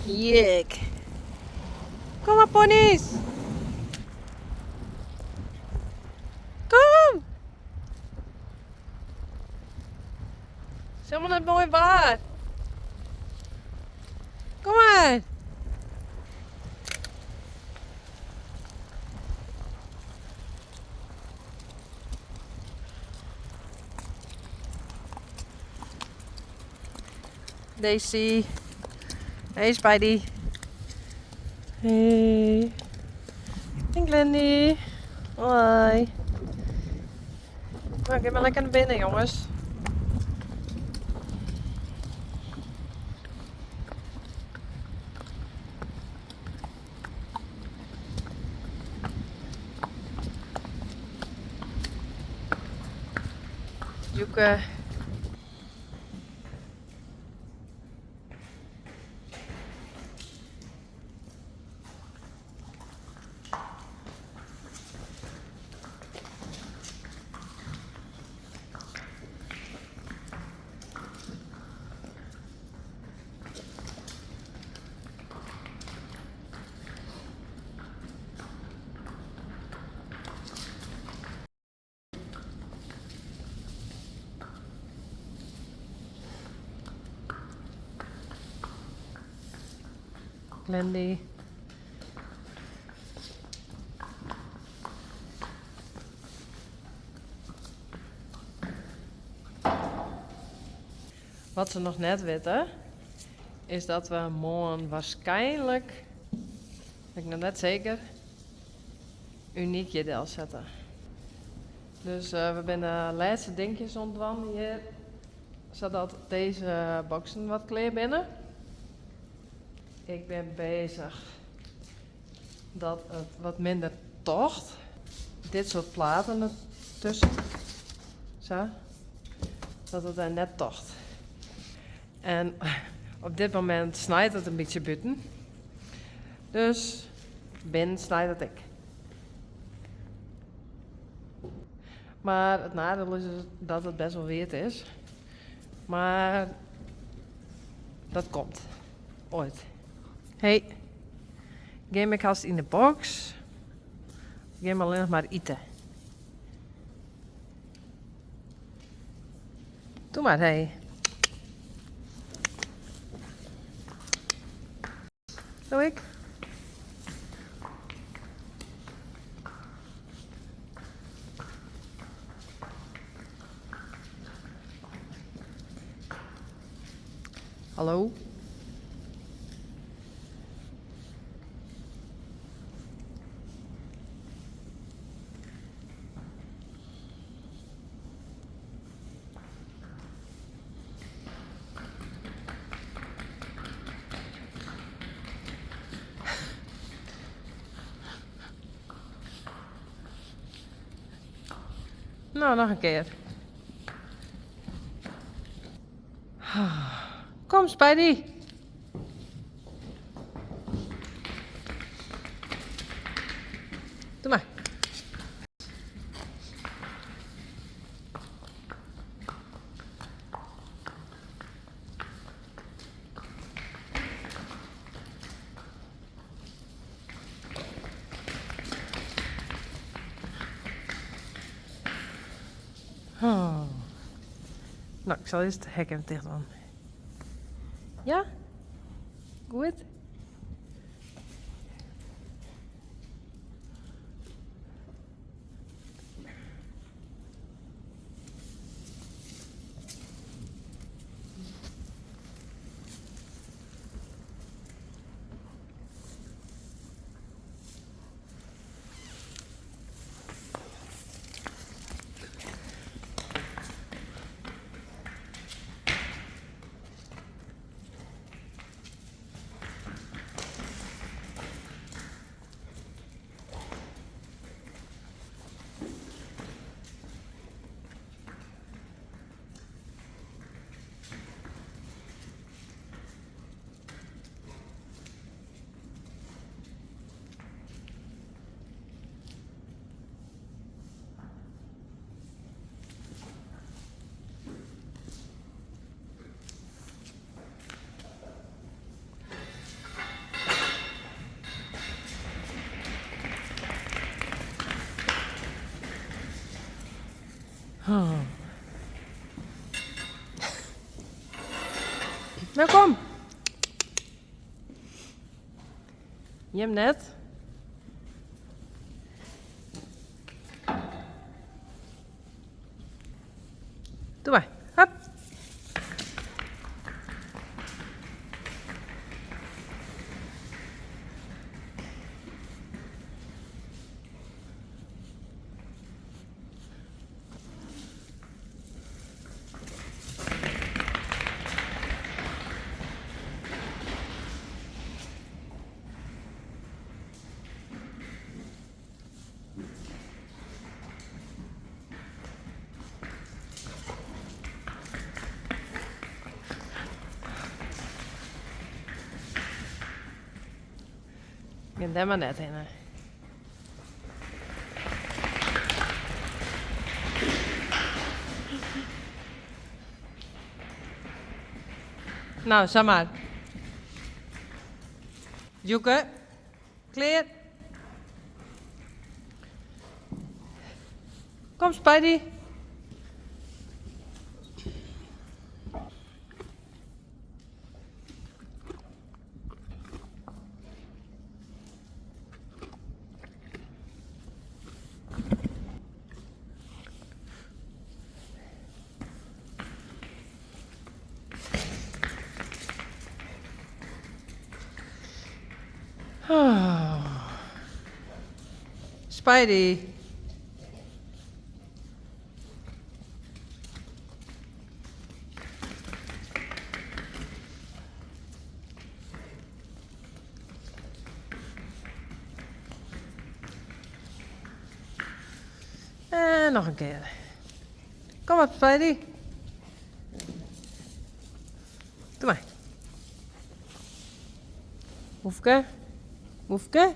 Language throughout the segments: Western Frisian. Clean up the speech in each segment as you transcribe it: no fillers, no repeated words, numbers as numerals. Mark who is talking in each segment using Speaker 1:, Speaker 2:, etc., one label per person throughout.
Speaker 1: Jik. Kom mar ponnys. Kom! It is helemaal net moai waar. Kom mar. Daisy. Hey Spidey. Hey. En Glendy. Hoi. Nou, ga maar lekker naar binnen, jongens. Joeke. Glendy. Wat se noch net witte, is dat we moarn waarskynlik, wit ik noch net seker, Uniek hjir delsette. Dus we binne de lêste dinkjes oan it dwaan hjir, sadat dizze boksen wat klear binne. Ik bin bezich dat it wat minder tocht. Dit soart platen dertusken, sa, dat it dêr net tocht. En op dit momint snijt it in bytsje bûten. Dus binnen snijt it ek. Mar it nadiel is dat it best wol wiet is. Mar dat komt. Oait. Hey, gean ik hast yn de boks? Gean mar allinnich mar ite. Doe mar, hey. Doe ik. Hallo? No, noch in kear. Kom, Spidey. Doe mar. Oh. No, ik sil earst it hek even ticht dwaan. Ja? Goed? Oh. No kom. Jim net. Doe mar. Hup. Gean dêr mar net hinne. No, sa mar. Djoeke, klear. Kom, Spidey. Spidey. En noch in kear. Kom op, Spidey. Doe mar. Moefke. Moefke.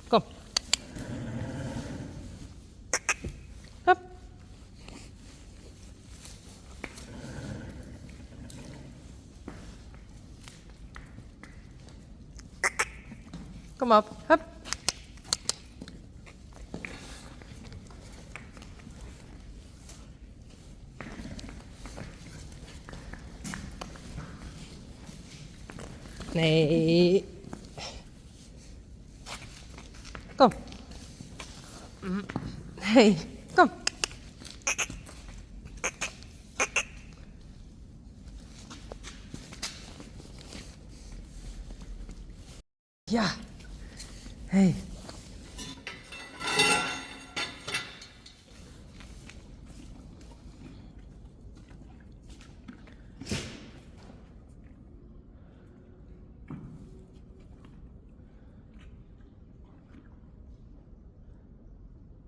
Speaker 1: Kom. Hup. Kom op. Hup. Nee. Kom. Nee, kom. Ja. Hey.